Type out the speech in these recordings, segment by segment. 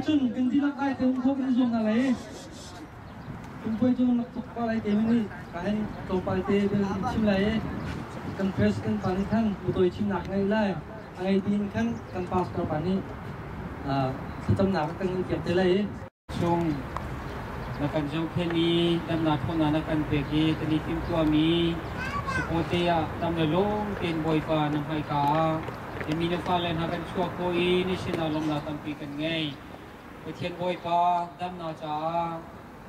Cun kan dihlak dai te um kho kan i zuam hna lai. Kumpuai cu rak thok pa lai te mi ka hen tlawmpal te bel in chim lai i kan president pa nih khan mutawi chimnak ngei lai a ngei tiin khan kan pastor pa nih thlacamnak kan in piak te lai i Chung na kan zohkhenh i damnak thawhnak na kan pek i kan i timhtuahmi Sapote ah dam le lawm tein Bawipa na hmaika ah mi na fale hna kan chuah khawh i ni sinah lawmhnak tampi kan ngei. Pathian Bawipa damnak caah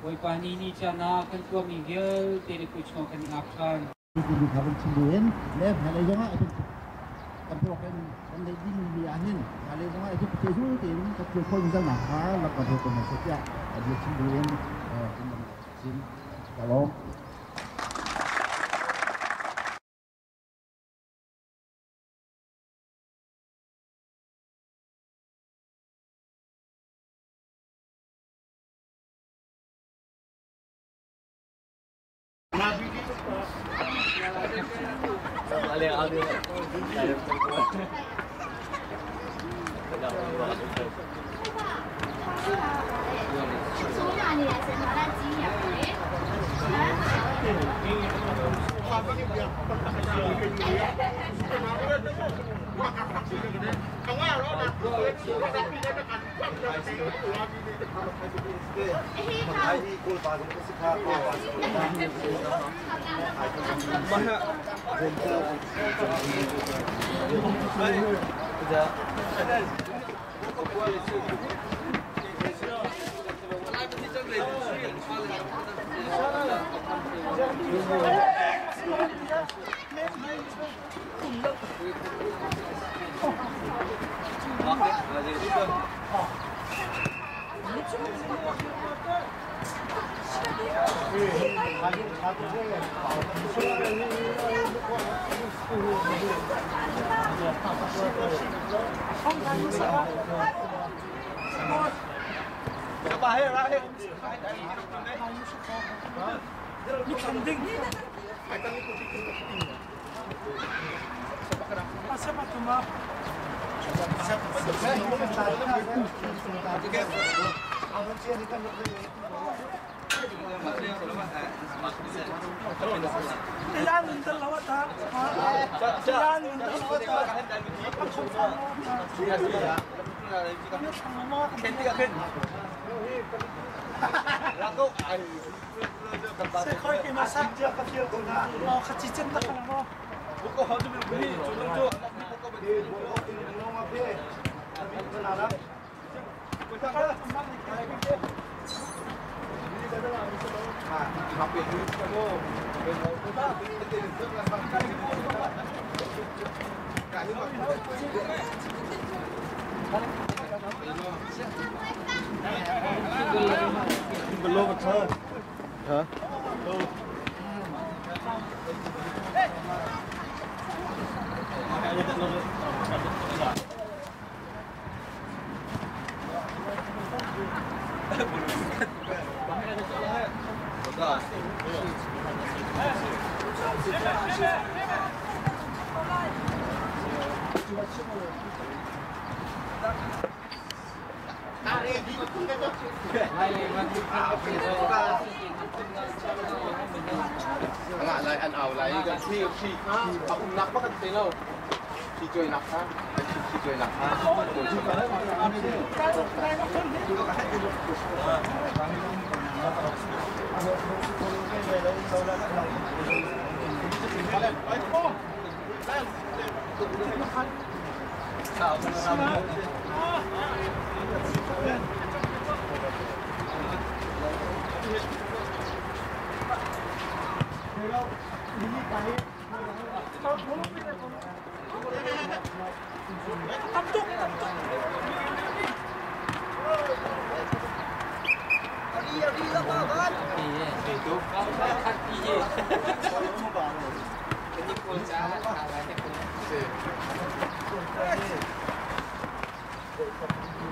Bawipa ni ni caan ah kan tuahmi vialte na kut chungah kan i ap ṭhan. Timi kha kan chim buin le hmailei zongah kan program kan neih dingmi ahhin hmailei zongah hi pehzul tein kan thil kho zingzalnak kha rak kan hei ko seh tiah bia chim buin kan chim. Ka lawm.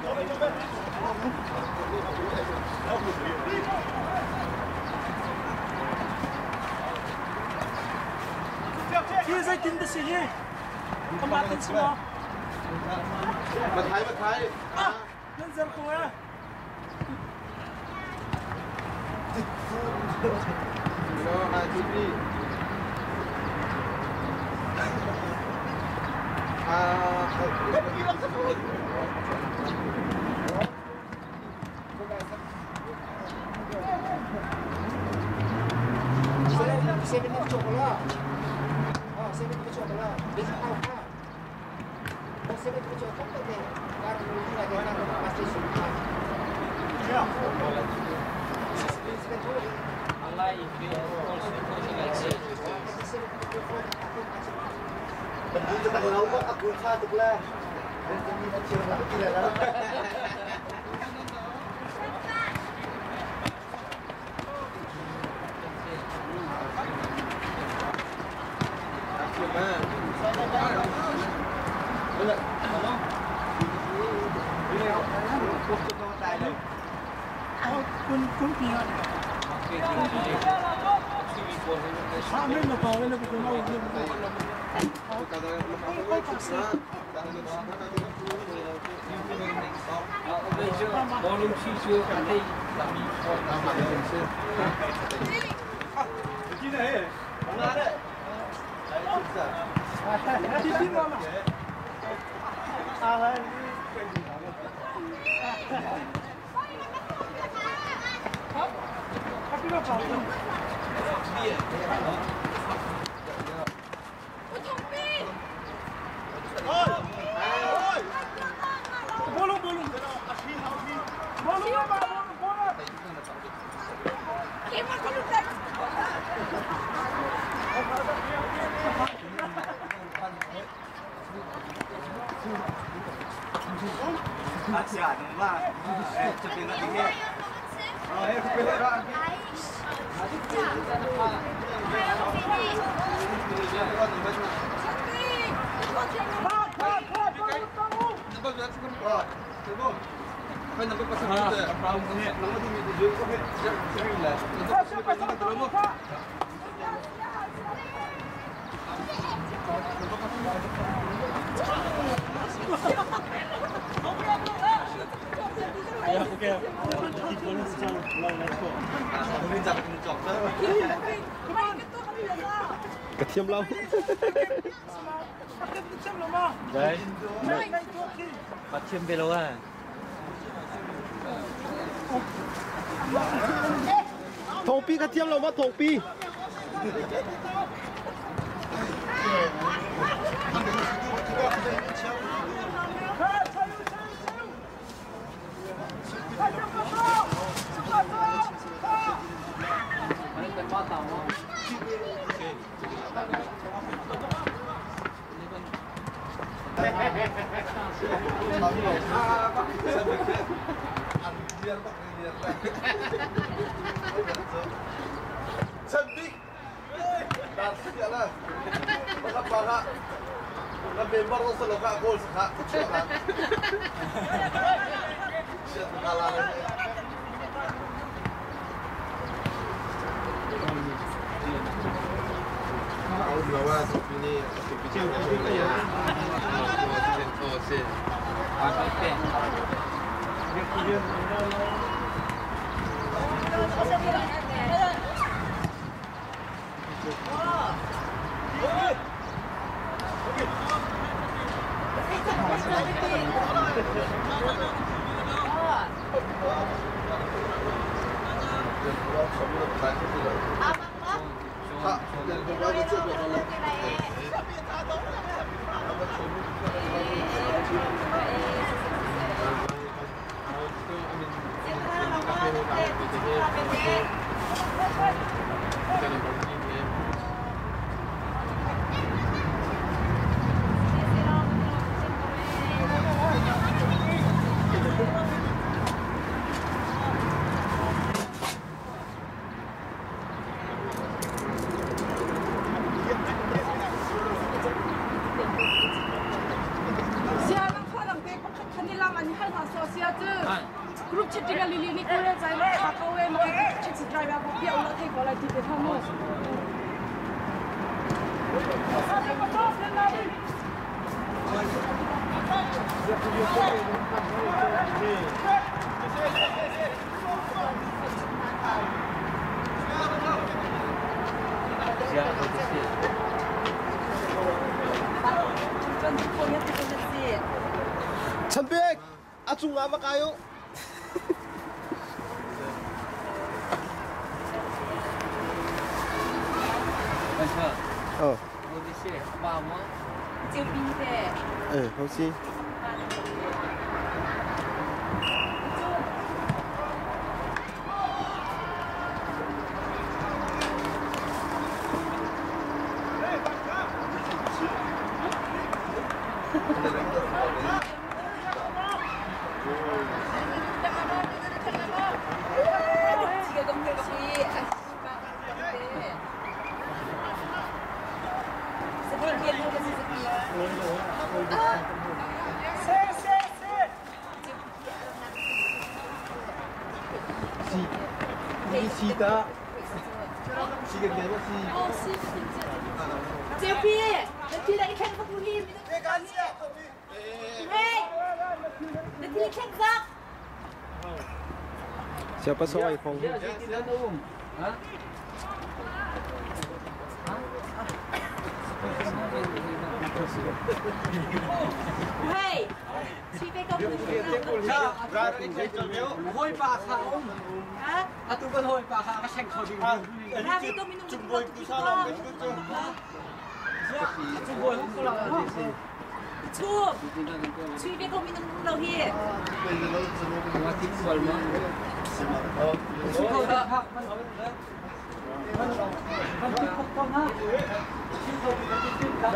Hi zeitin da si hi? Amah kan si maw? Mathai mathai. Ah, nan zer ko eh. No, TV. Ah, 7 of chocolate. Oh, 7 of chocolate. Basic how ka. Oh, 7 of chocolate. Kar ni la kar pasti suka. Yeah. Allah if you also like this. คุณคุณปีอ่ะ啊，没没包，那不可能， Bolong bolong. Bolong ba bolong bolong. กระเทียมเรา Đấy. Bắt chiêm về đâu à? ทงปีกระเทียมเรามาทงปี Cantik. Nasi lah. Baka baka. November ko sa loka goal sa ka. Siya nakala. เอาเราว่าสุปีนี้สุปีเจ้าเป็นระยะเป็นโซเซ Sialang khalang te pakhat khanilang ani hal ha so sia. Group chatting a lili ni kule zai ma kha ko we ma taxi driver ko pia ula thei ko lai ti te tha mo. Chanbek a cungah va kai u. Ờ. Eh, không si. Si ta. Si kan bian si. Cepi, nanti lagi kan pakuhi. Hey, nanti kan zak. Siapa sawai phong? Hey, si pe kau Hoi pa kha um. Atu kan hoi pa kha ka seng kho ding. Rabi ko minum Chung boy ku sa lam ku chu. Chung boy ko la. Chu. Chui pe ko minum lo hi. Chung ko da phak man. Man ti khok ko na. Chung ko ka ti tin ka.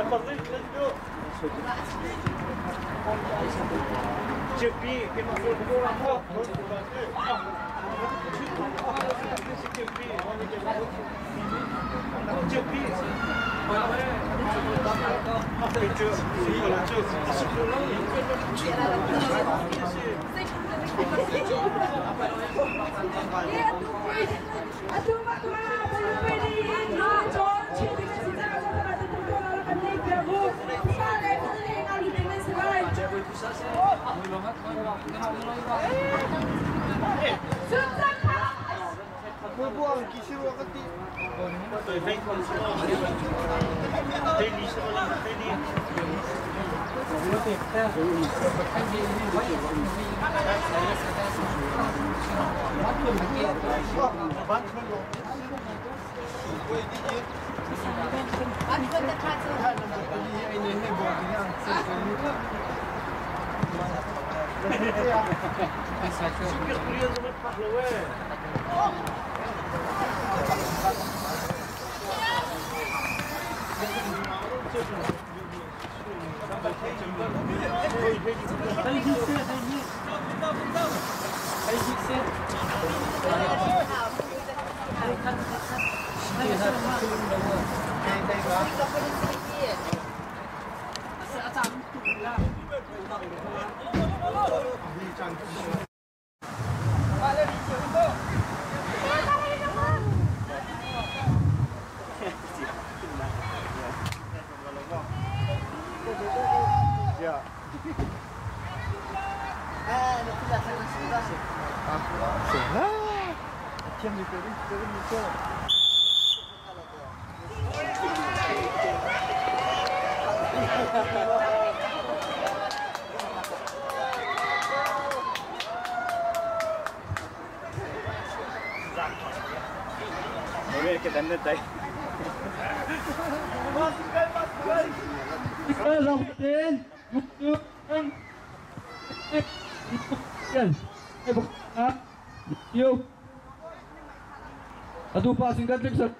Atu pa singkat lik sar.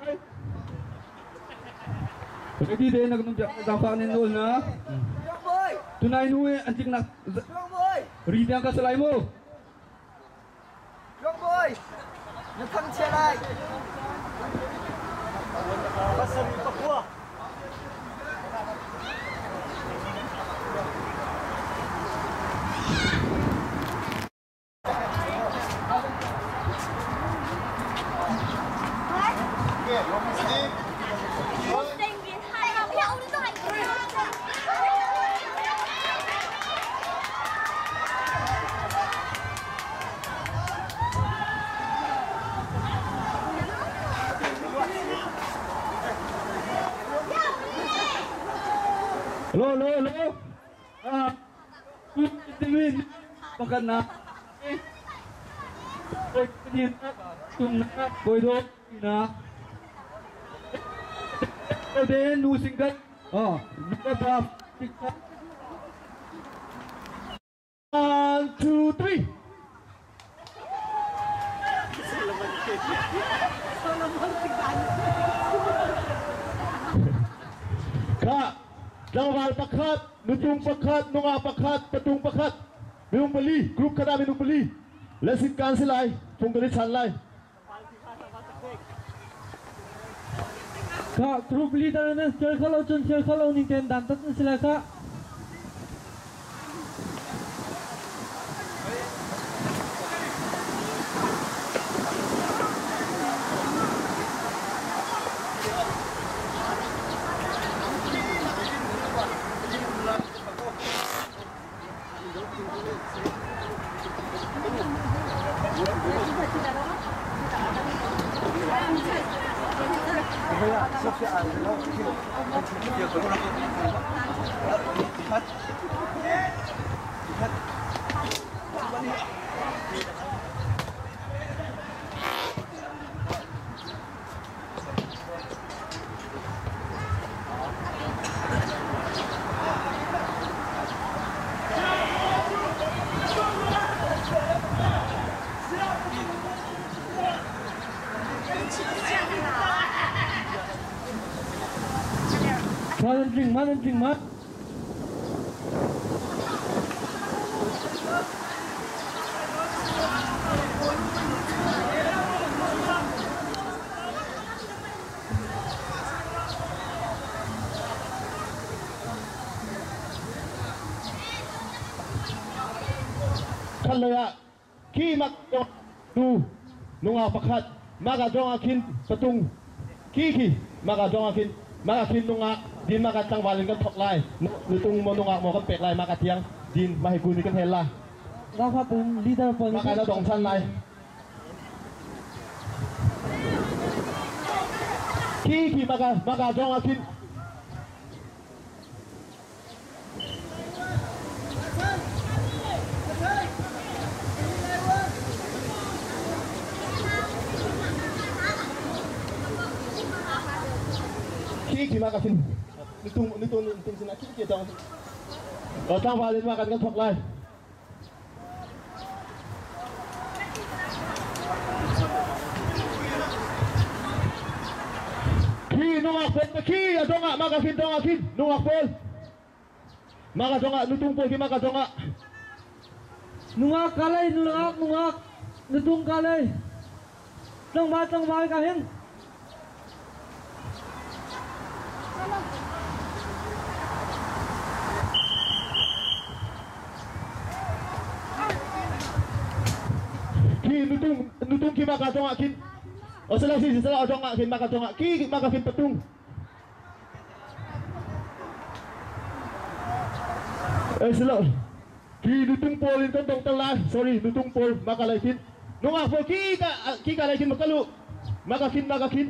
Ready de nak nung jang nin nol na. Tunai nu antik nak. Ri tiang ka salai mo. Rong boy, na thang che lai. Pasal Papua. Lo lo lo. Ah, timin pakat na. Koi do na. Den nu singkat. Oh, nu pa. 1, 2, 3. Ka tlangval pakhat, nutung pakhat, nunga pakhat, patung pakhat, minung pali, group kada minung pali. Lesin kan silai, phung kan chan lai. Ka group leader na sel khalo chun sel khalo ning ten dan tat sila ka. Manan drink ma. Khalaya ki mak tu nunga pakhat maka dong akin patung ki ki maka dong akin maka kin nunga din maka tlangvalin kan thok lai nutung mo nunga mo kan pek lai maka tiang din mahikuni kan hela Rafa pun leader pun maka na dong chan lai ki ki maka maka dong akin ki ki maka kin nutung nutung nutung sina ki ki dong o tlangvalin maka kan thok lai ki nungak pol ki adonga maka kin donga kin nungak pol maka donga nutung pol ki maka donga Nungak kalai nungak nungak nutung kalai. Tlangval tlangval ka hin. Ki nutung nutung ki maka donga kin o sala si sala donga kin maka donga ki maka kin patung eh sala ki nutung pol in kan dong tala sorry nutung pol maka lai kin nungak pol ki ka ki ka lai kin makalu maka kin maka kin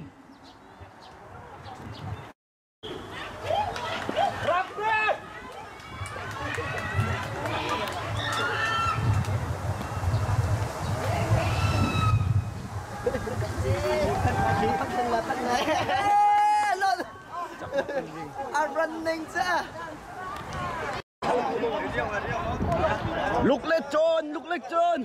I'm running จ้ะ ลุกเล็กโจรลุกเล็กโจร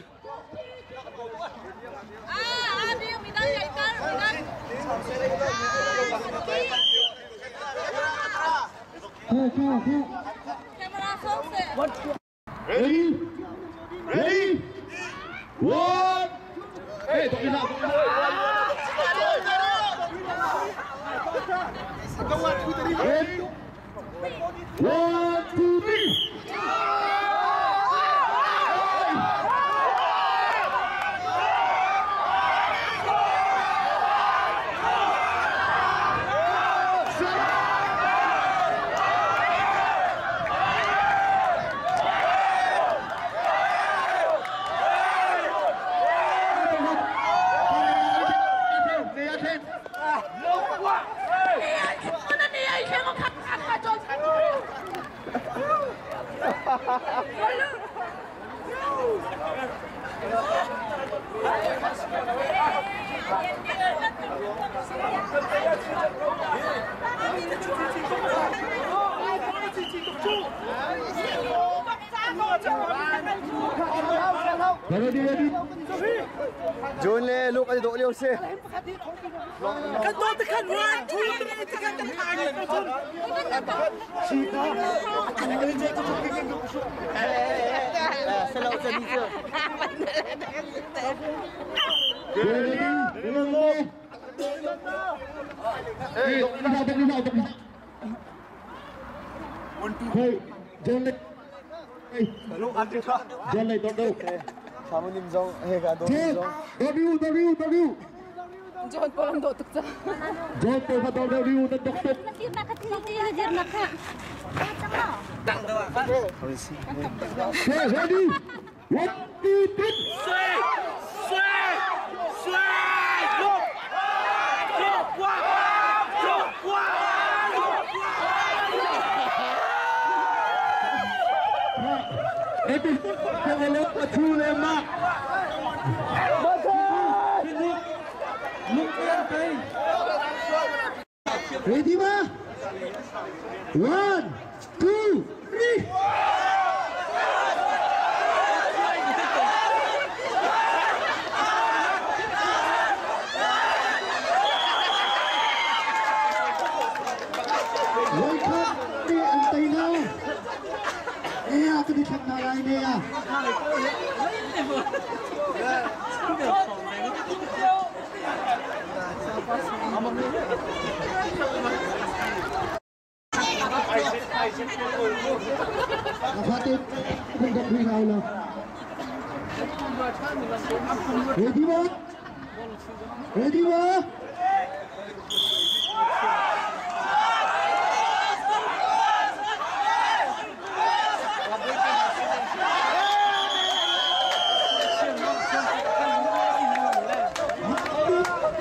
Ready? Ready? One. Hey, tụi nào? Ready? 1, 2, 3. Ready, ready. John le Luke an i dawh lio si. Kan dawt te khan 1 2 3 te khan kan tha ni ko Ready, ready. Hey, John le. Hey, John le don't go. J W W W. John Paul an dawh tuk ca. John Paul kha W na dok tuk. Okay, ready? 1, 2, 3. Sui! Sui! Sui! Go! Go! Go! Go! Ito, thu le ma. Ready ma? 1, 2, 3. Wake up, ni antay na. Eh, ako di lang nalay niya. Nafatid, kung gagawin na ulo. Ready ba? Ready ba?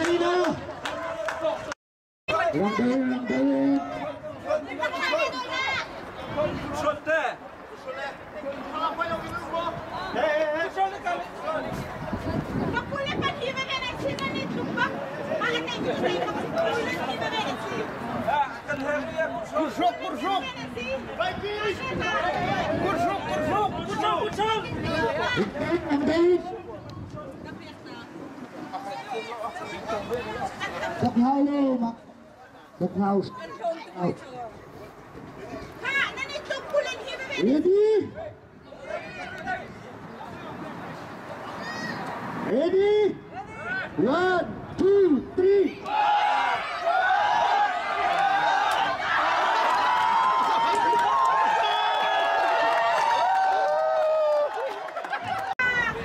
Kanina! Rangdawin, rangdawin! Rangdawin! Dok hau lo, mak. Dok hau. Out. Ready? Ready? 1, 2, 3.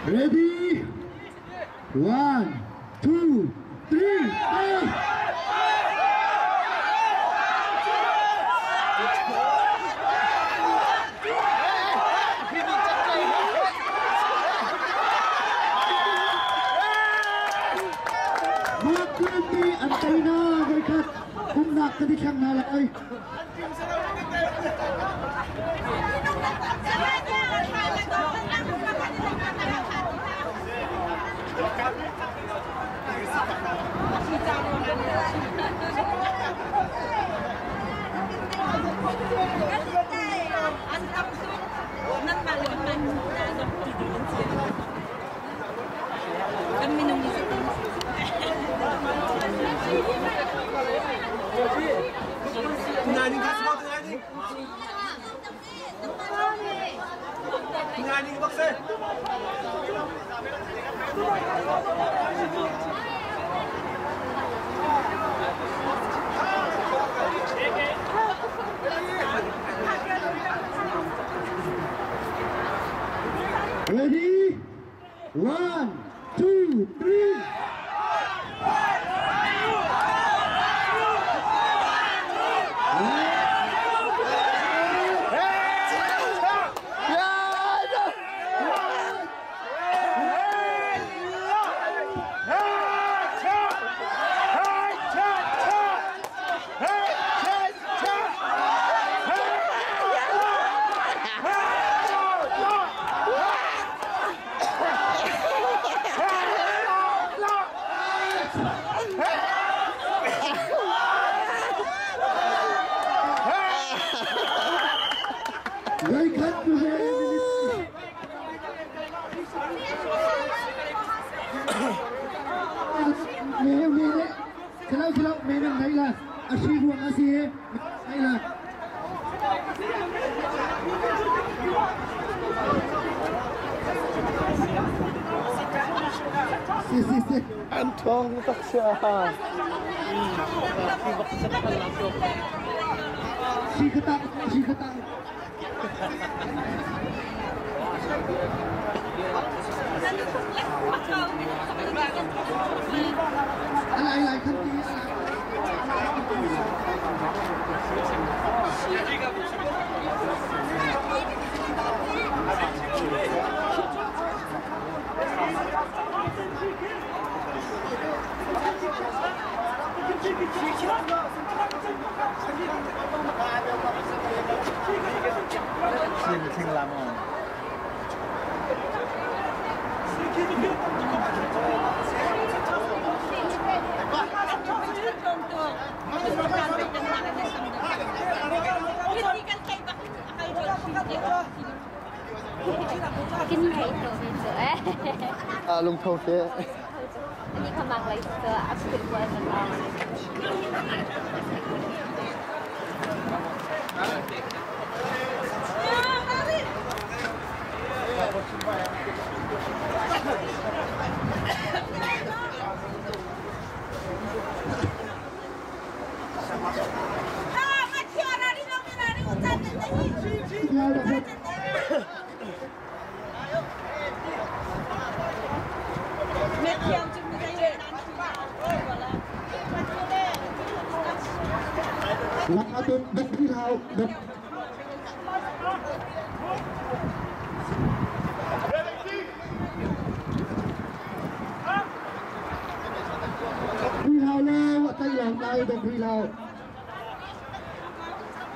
Ready? 1, 2, 3, go! Makulmi antay na voikat umnak ka di siyang nalay. Ready? 1, 2, 3. si lo men an ngai la a si ruang a si ngai la. Si si si. An thong tak sia. Si kata si kata. Alai lai khan ti alai. Ah lungtho te.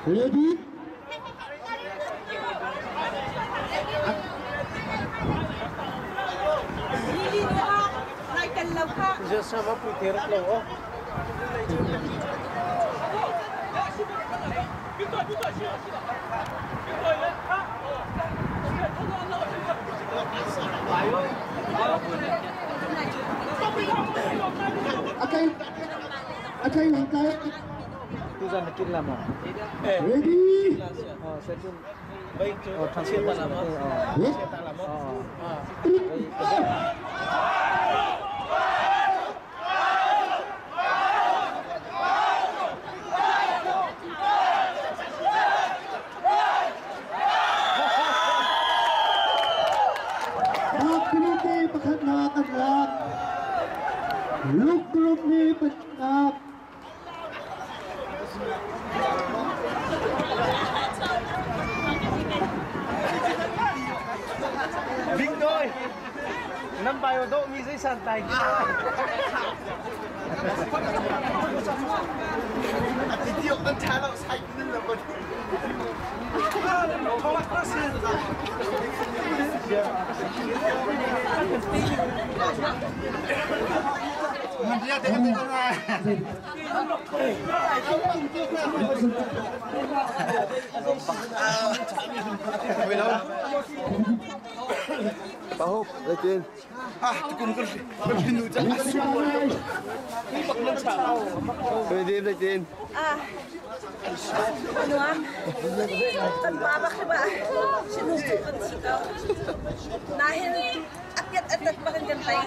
Ready? Akai akai lang tayo. Ready? Makriti pakhat na kanlak. Luk ni patnak. Victor, năm bài ô tô mi dây sàn tài Pahop, lekin. Ah, tukum kan kan pinu cang. Ready, lekin. Ah, nuam. Kan pa ba ba? Sinu kan sikaw. Nahin akyat atat ba kan tay.